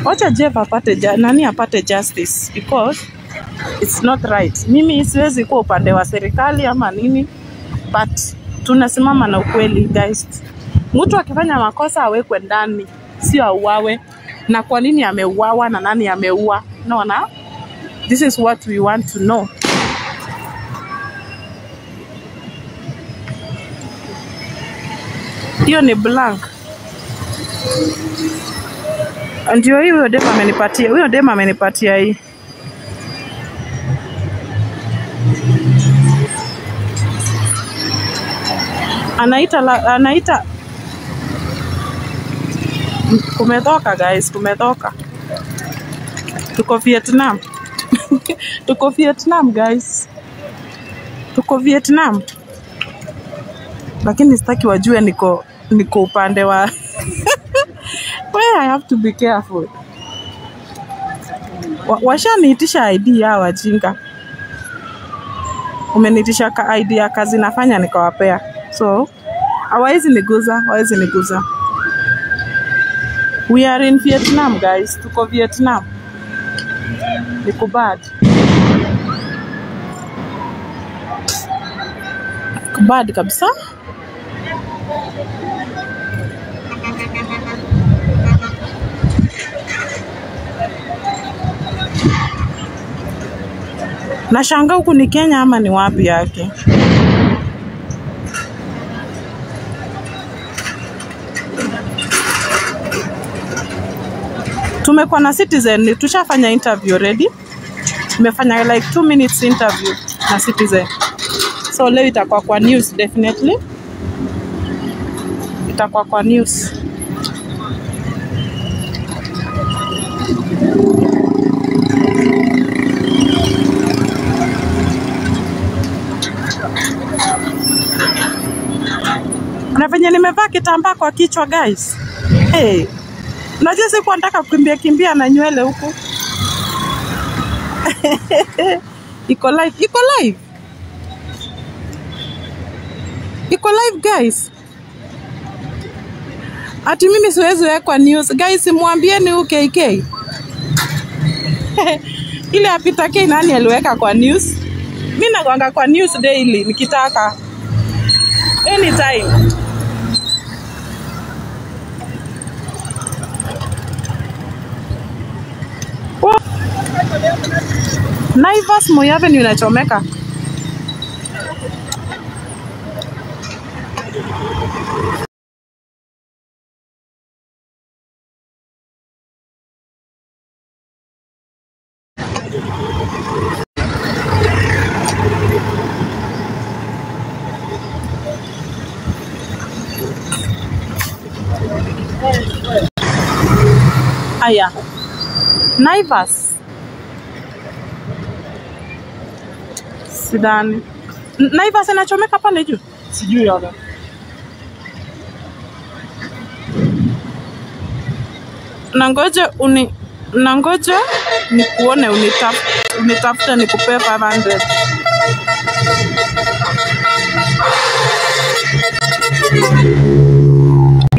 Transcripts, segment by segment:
Wacha Jeff apate nani apate justice because it's not right. Mimi siwezi kuwa upande wa serikali ama nini, but tunasimama na ukweli guys. Mtu akifanya makosa awekwe ndani, sio auawe. Na kwa nini ameuawa na nani ameua? Unaona? This is what we want to know. Hiyo ni blank. Ndio hii huyo dem amenipatia. Huyo dem amenipatia hii. Anaita kumetoka guys, kumetoka. Tuko Vietnam. Tuko Vietnam guys. Tuko Vietnam. Lakini sitaki wajue niko upande wa well, I have to be careful. Washaniitisha ID ya wajinga. Umeniitisha ID ya kazi nafanya nikawapea. So, hawawezi niguza, hawawezi niguza. We are in Vietnam guys. Tuko Vietnam. Niko bad. Bad kabisa. Nashangaa huku ni Kenya ama ni wapi yake? Tumekuwa na Citizen, tushafanya interview already. Tumefanya like 2 minutes interview na Citizen. So leo itakuwa kwa news definitely. Itakuwa kwa news. Na venye nimevaa kitambaa kwa kichwa guys. Hey, unajua sikuwa nataka kukimbia kimbia na nywele huku. Iko live, iko live. Iko live guys. Ati mimi siwezi wekwa news. Guys, mwambieni huyu KK. Ile apita K nani aliweka kwa news? Mimi nakwanga kwa news daily nikitaka. Anytime. Naivas Moi Avenue inachomeka. Aya. Naivas. Sidhani. Naivas inachomeka pale juu? Sijui hata. Nangoja nikuone unitafute nikupee 500.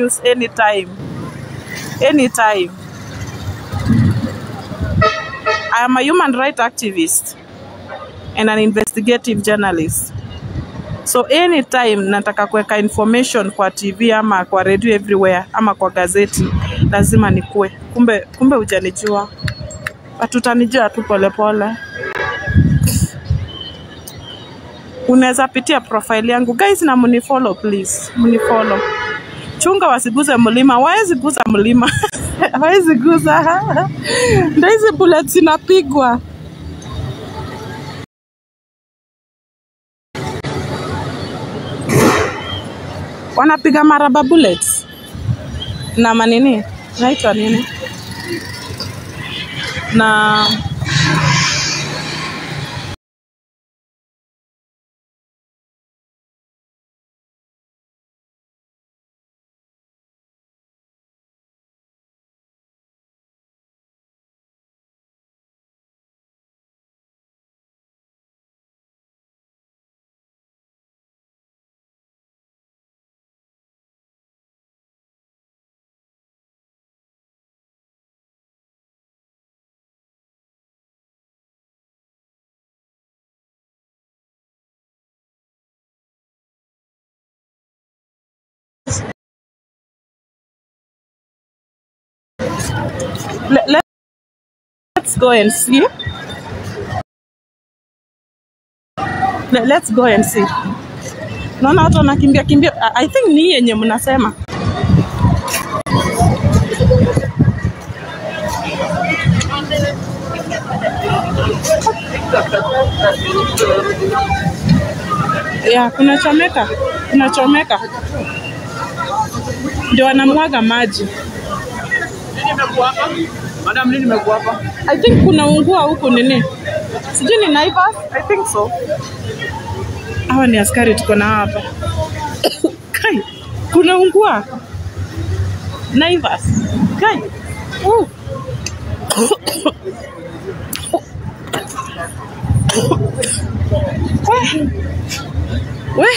Use anytime. Anytime. I am a human rights activist and an investigative journalist. So anytime nataka kuweka information kwa TV ama kwa radio everywhere ama kwa gazeti, lazima nikue. Kumbe hujanijua. But utanijua tu pole pole. Unaweza pitia profile yangu guys na munifollow please. Munifollow. Chunga wasiguze mlima, hawezi guza mlima. Hawezi guza. Ndio hizi bullets zinapigwa. Wanapiga maraba bullets. Na manini? Naitwa nini? Na Let's go and see. Let's go and see. Naona watu wanakimbia kimbia. I think ni yenye mnasema. Ya, kuna chomeka. Kuna chomeka. Ndio wanamwaga maji. Madam, nini nimekuwa hapa? I think kuna ungua huku nini? Sijui ni Naivas? I think so. Hawa ni askari tuko na hapa. Kai, kuna ungua. Naivas. Kai. We.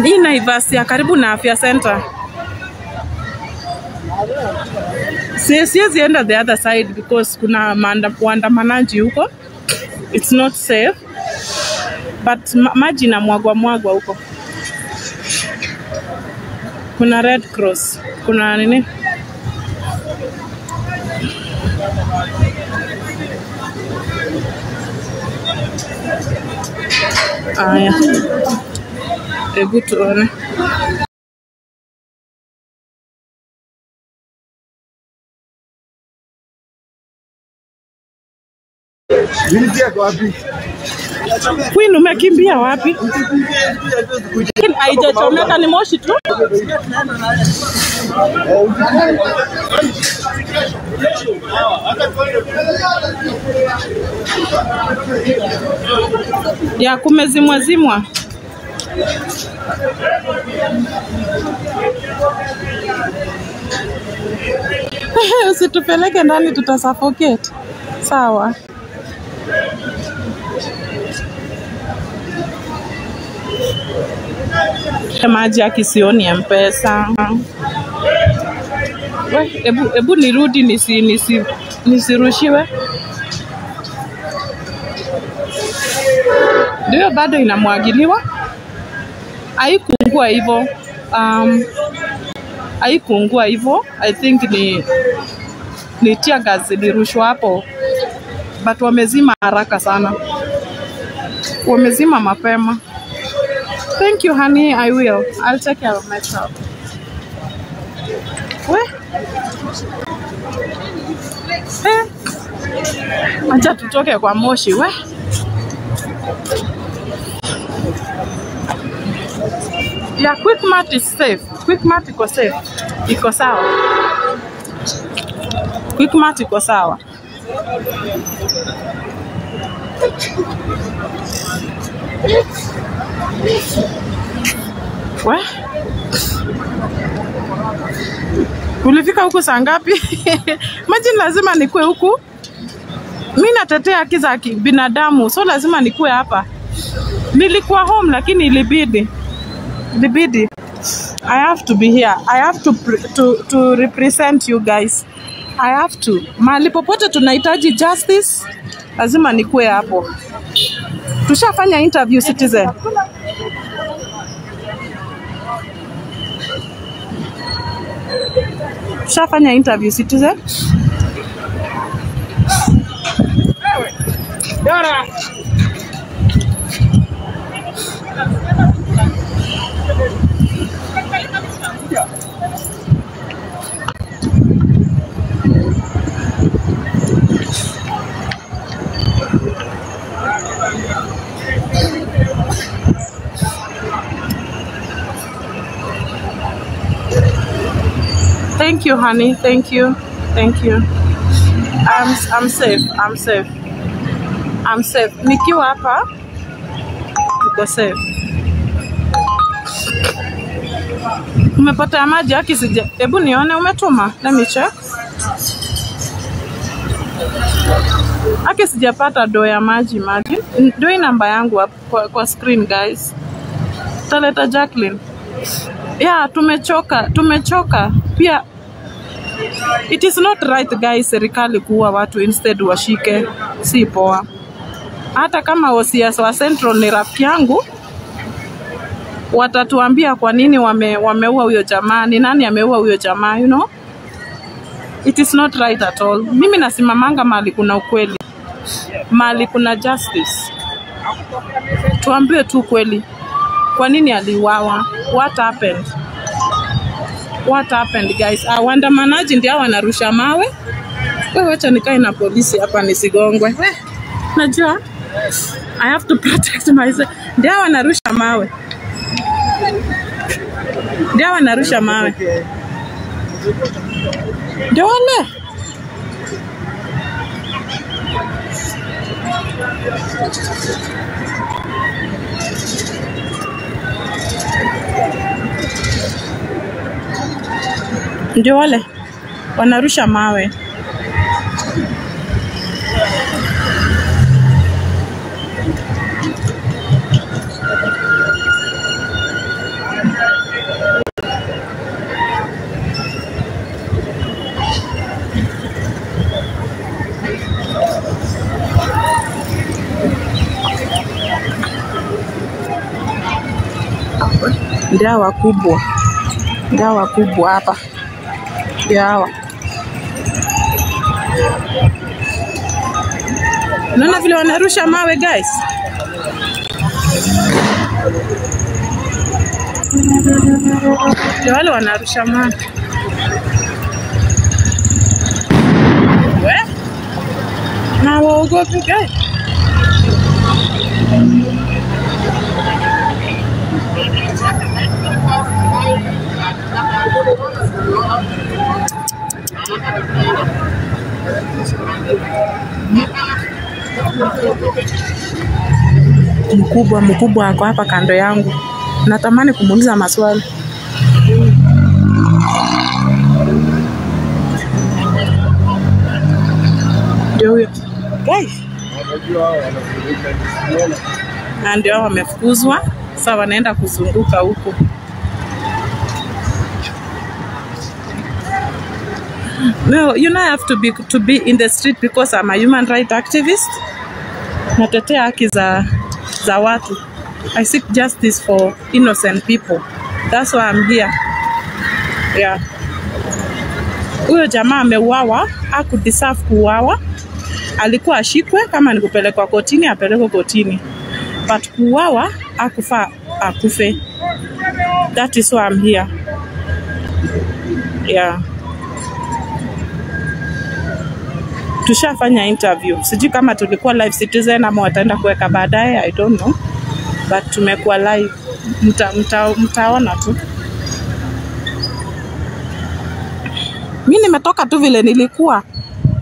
Hii Naivas ya karibu na Afya Center. Siwezi enda the other side because kuna waandamanaji huko. It's not safe. But maji na mwagwa mwagwa huko. Kuna Red Cross. Kuna nini? Aya. Hebu tuone. Queen, umekimbia wapi? Haijachomeka, ni moshi tu. Ya kumezimwa zimwa. Usitupeleke ndani, tutasuffocate. Sawa. Maji ya kisioni M-Pesa. Ebu nirudi nisirushiwe. Ndio bado inamwagiliwa. Haikuungua hivyo. Haikuungua hivyo. I think ni tear gas ilirushwa hapo. But wamezima haraka sana. Wamezima mapema. Thank you, honey. I will. I'll take care of myself. We? Eh. Acha tutoke kwa moshi, we. Yeah, Quickmart is safe. Quickmart iko safe. Iko sawa. Quickmart iko sawa. We? Ulifika huku saa ngapi? Imagine lazima nikue huku. Mimi natetea haki za binadamu, so lazima nikue hapa. Nilikuwa home lakini ilibidi. Ilibidi. I have to be here. I have to represent you guys. I have to. Mahali popote tunahitaji justice, lazima nikue hapo. Tushafanya interview Citizen. Tushafanya interview Citizen. Dora. Thank you, honey. Thank you. Thank you. I'm safe. I'm safe. I'm safe. Nikiwa hapa niko safe. Umepata maji haki sija. Hebu nione umetuma. Let me check. Haki sijapata do ya maji. Ndio hii namba yangu hapo kwa screen guys. Taleta Jacqueline. Yeah, tumechoka. Tumechoka. Pia it is not right guys, serikali kuua watu instead washike, si poa. Hata kama OCS wa Central ni rafiki yangu, Watatuambia kwa nini wameua huyo jamaa, ni nani ameua huyo jamaa, you know? It is not right at all. Mimi nasimamanga mahali kuna ukweli, mahali kuna justice. Tuambiwe tu ukweli, kwa nini aliuawa? What happened? What happened guys? Ah, waandamanaji ndio wanarusha mawe. Wewe wacha nikae na polisi hapa nisigongwe. We, najua I have to protect myself. Ndio wanarusha mawe. Ndio wanarusha mawe. Ndio wale. Ndio wale wanarusha mawe. Ndio wakubwa. Ndio wakubwa hapa. Ndio hawa. Unaona vile wanarusha mawe guys? Ndio wale wanarusha mawe. We? Na waogopi guys? Mkubwa ako hapa kando yangu. Natamani kumuuliza maswali. Ndio huyo. Guys. Na ndio wamefukuzwa. Sasa wanaenda kuzunguka huko. No, you know I have to be in the street because I'm a human rights activist. Natetea haki za watu. I seek justice for innocent people. That's why I'm here. Yeah. Huyo jamaa ameuawa, hakudeserve kuuawa. Alikuwa ashikwe, kama ni kupelekwa kotini, apelekwe kotini. But kuuawa, hakufaa akufe. That is why I'm here. Yeah. Tushafanya interview. Sijui kama tulikuwa live Citizen ama wataenda kuweka baadaye, I don't know. But tumekuwa live. Mtaona tu. Mimi nimetoka tu vile nilikuwa.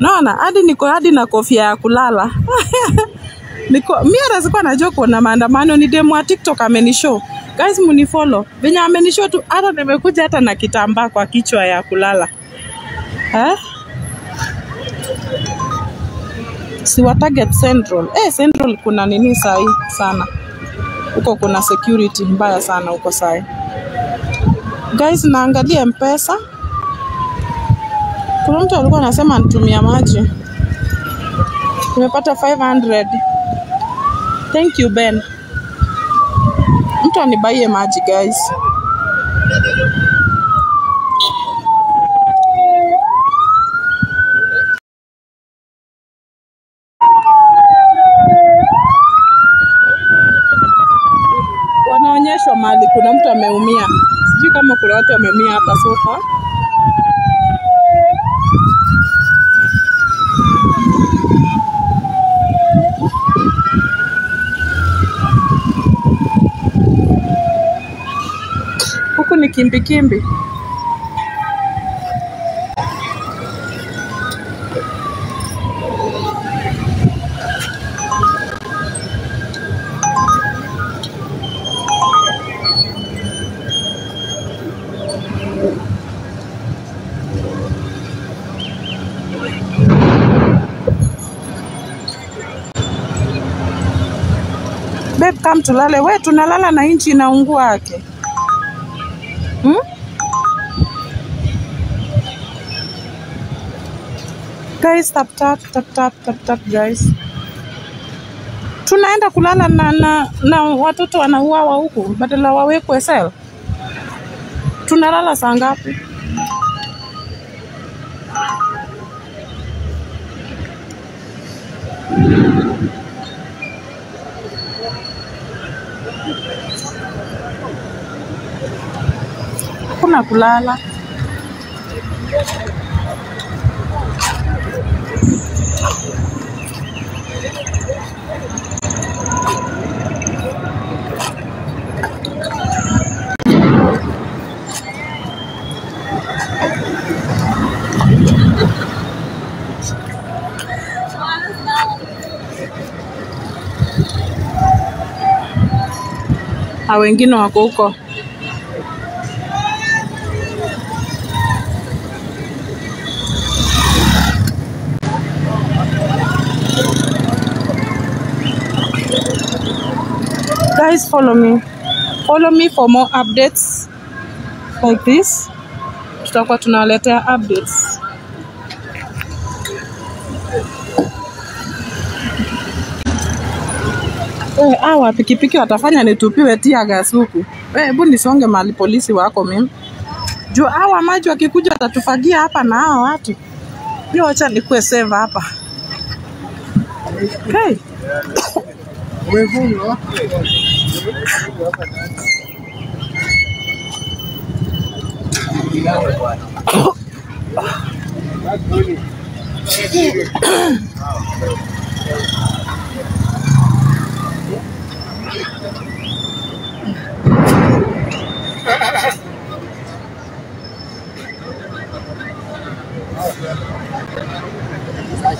Naona hadi niko hadi na kofia ya kulala. Niko mimi hata sikuwa najua kuna maandamano, ni demo wa TikTok amenishow. Guys mnifollow. Venye amenishow tu hata nimekuja hata na kitambaa kwa kichwa ya kulala. Eh? Si wa target Central. Central kuna nini sahi sana. Huko kuna security mbaya sana huko sahi. Guys naangalia M-Pesa. Kuna mtu alikuwa anasema nitumia maji. Nimepata 500. Thank you Ben. Mtu anibaie maji guys. Wanaonyeshwa mahali kuna mtu ameumia. Sijui kama kuna watu wameumia hapa so far. Huku ni kimbi kimbi. Babe, come tulale. We tunalala na inchi inaungua yake. Guys, tap tap tap tap tap tap guys. Tunaenda kulala na watoto wanauawa huku badala wawekwe cell. Tunalala saa ngapi? Hakuna kulala. Na wengine wako huko. Guys, follow me. Follow me for more updates like this. Tutakuwa tunawaletea updates. Hawa pikipiki watafanya nitupiwe tear gas huku. Hebu nisonge mahali polisi wako mimi. Juu hawa maji wakikuja watatufagia hapa na hawa watu. Mimi wacha nikuwe save hapa. Hey.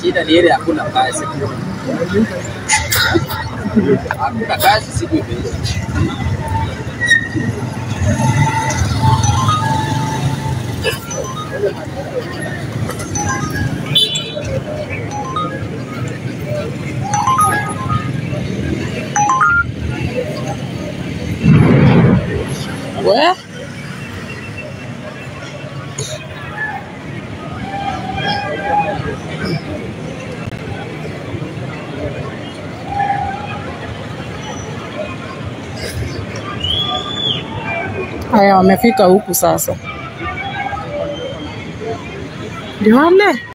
Shida ni ile hakuna kazi. Hakuna kazi siku imeisha. We? Haya, wamefika huku sasa. Ndio wale.